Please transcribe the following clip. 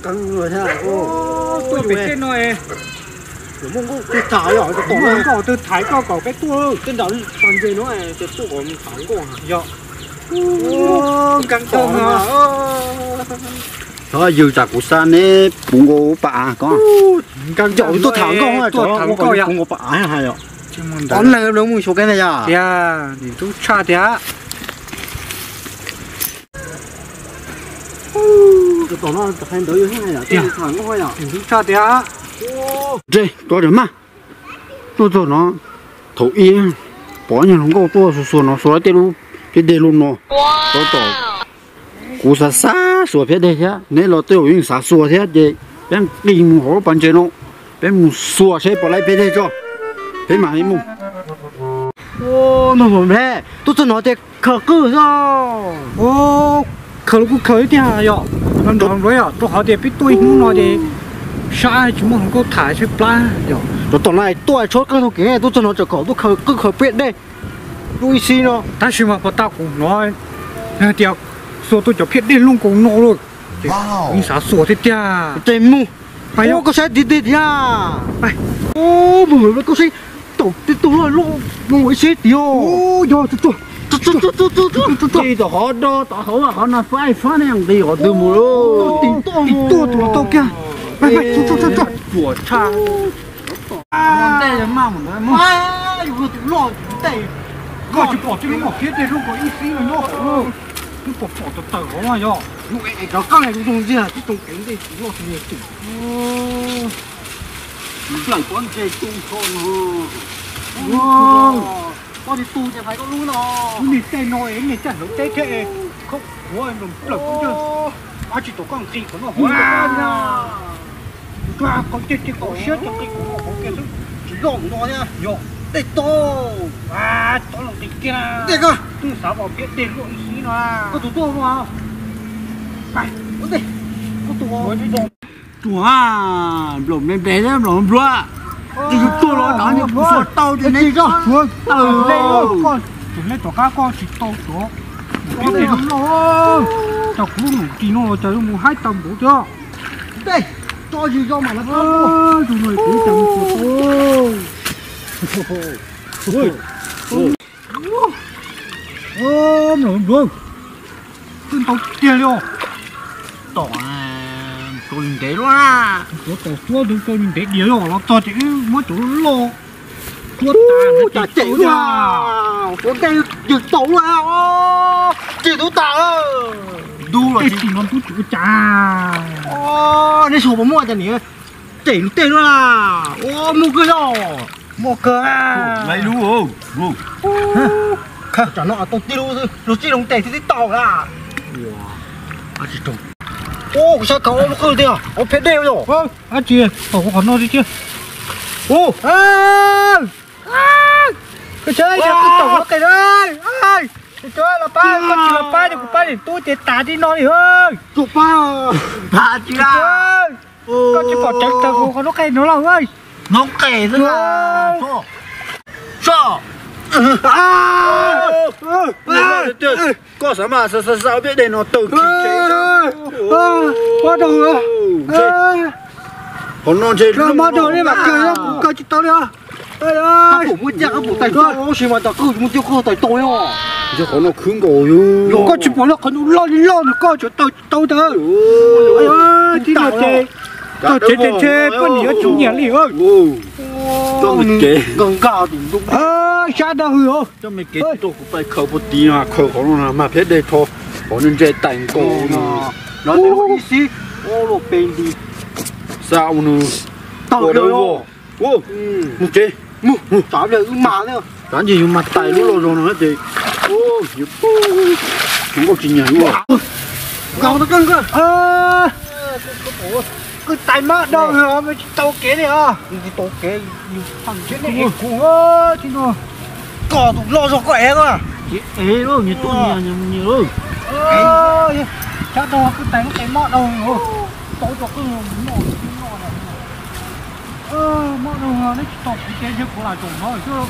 Tuaj pem tej no es. Muaj nkauj twg tham yom, muaj nkauj twg thaiv koj kom peb tuaj. Tej nram pas ntses no ces tuaj kom tham nkauj. Yog. Nkauj no. Thov yws tsam kuv xa neb puv nkaus pas av ko. Nkauj tuaj tham nkauj, tuaj tham nkauj yom. Puv nkaus pas av yom. Ob leeg lawv mus xyuas keb ntag yom. Tiag, nim ntub tshaj tiag. Tom no tham ntawd yog tham nkauj yom. Nim ntub tshaj tiag. Ntsej, koj rawm maj. Tuaj txog no, thaum ub pom nyuag hluas nkauj tuaj xuas xuas no xuas tej lub phiab deg loj no. Tab tom kuv xav xav xuas phiab deg thiab, neb los tej zaum yeej xav xuas thiab ces peb nqis mus hauv lub pas ntses no, peb mus xuas seb puas laib phiab deg tso, peb mam li mus. Tuaj txog no ces khaws qwj xwb. Khaws los kuj khaws ib tiag yom. Nrov nrov yom, rau qhov tias peb tuaj ib hnub no ces sab tsis muaj hluas nkauj tham sab plab yom. Rov tom no tuaj tshuab qeej taug kev, tuaj txog no tseem kom tuaj khaws qwj khaws phiab dej lub ib xib no. Tab sis mas puas tau kuv hnov hais tias xuas tau cov phiab dej loj nkaus no lawm. Yeej xav xuas thiab tiag. Ces mus, koj saib tig tig thiab. Mus, koj saib tom tej tug loj loj no ib xib tiag. Yog, tom qhov do tom hauv qhov no faib fab ne nqis qhov twg mus lawm. Tim tuaj tus los tau kiag. Puas tshaj. Ntej maj mus ntawd mus. Yus tus loj ntej. Koj tsis pom tej lub mom phiab dej lub ko ib xib no nyob hauv lawm. Twb pom pom tawm tawm hauv no yog. Yus es cov koj zoo zoo ntxiag twb too kev ntej tus loj tus niag tim. Nplawm pob ntseg tu nrho no. Koj tsis tu ces hais koj lub no. Lub niag tej no es niag caj hlawv teb thiab es khaub khuav nplawm pob ntseg. Ab tsis tau koj nqis qhov no hauv. Tsuag qhov tiag tiag koj siab tsis nqis qhov no hauv kiag xwb. Tsis loj no thiab yog dej tau. Ab tov los nqis kiag na. Dej koj twb xav pom phiab dej luaj ib xib no. Koj tus tuaj ua dej. Koj tus ua. Tsuag, nplaum npe npe thiab nplaum nplua. Twb yus tuaj los nrad niag kuv xuas tau ces neb tso. Tus lej tom qab koj tsis tau tsuav. Phiab dej no, cov kuv lub num ris no los cas yuav mus haib tau npaum tiag. Dej, tso zis zo mam los. Tus no kuv cas mus tsuav tau. Nplaum nplua. Twb ntau tiag li os. Tom, tau li ntev luaj. Tsuav tom suab ntau tau li ntev dias los txog ces wb muab cov loj suab tas. Ua cas cem luaj, suav dej yws tau luaj. Tsis tub tas lawm. Ntub los tej tsis no ntub tsis ua cas. Neb suav puas muaj cas niam. Cem lub tej luaj. Ua muaj kawg yog. Muaj kawg. Lub, tsam no tau tib lub xwb, lub tsis loo tes tib tau na. Ua, kuv saib khav ob lub qwj tiag, ob phiab dej yom. Ab tsis, tom kuv qhov no tiag. Koj saib, koj tom kuv lub qe na. Koj los pab, koj tsis los pab ces kuv pab niam tub ces tas tib no li. Pab tsis, koj tsis pom tseev tawm kuv qhov lub qe no los. Noob qes xwb. Soj. Koj xav mas xav xav xav ob peb dej no tawg khi tsev. Qhov no ntshe mob rau li mas kawg, kuv kawg tsis tau li os. Koj pum muaj caj, koj pum tais tau, tab sis mas tas qwj mus cia koj tais tau li os. Ntshe qhov no khwb nkaus yus. Koj tsis pom lub qhov loj li loj nws koj tseem taw tsis tau ntawd. Tib no ces txog tsev ces ntshe poj niam yuav tsis nyiam li. Nkag nkag tim ntug sab dawb hwv os. Coj me kev tuaj kuv pais khaws puag tid no, khaws qhov no mas phiab dej rho, qhov no ntse tais nkaus no. Lub ib xib, ua luaj pe nti. Xa ua nws tawg dawb vog. Mus tsev, mus, tsav pliag wb mas na. Tsav ntshe yus mas tais lub loj zog no ces, yus nkauj tsis nyiam yus. Nkaus tau koj nkauj. Koj tais mab dau me tsis tau kev li os. Tsis tau kev, tsis tau kev li kuv tsis no. Koj tus loj zog koj ev koj. Ces ev lauj, nyias tuaj nyias nyias lauj. Sab dau koj tais lub tais mab dau. Tau tau koj noj noj. Mab dau neb tsis tau kuv ces yog kuv lam zaum no xwb.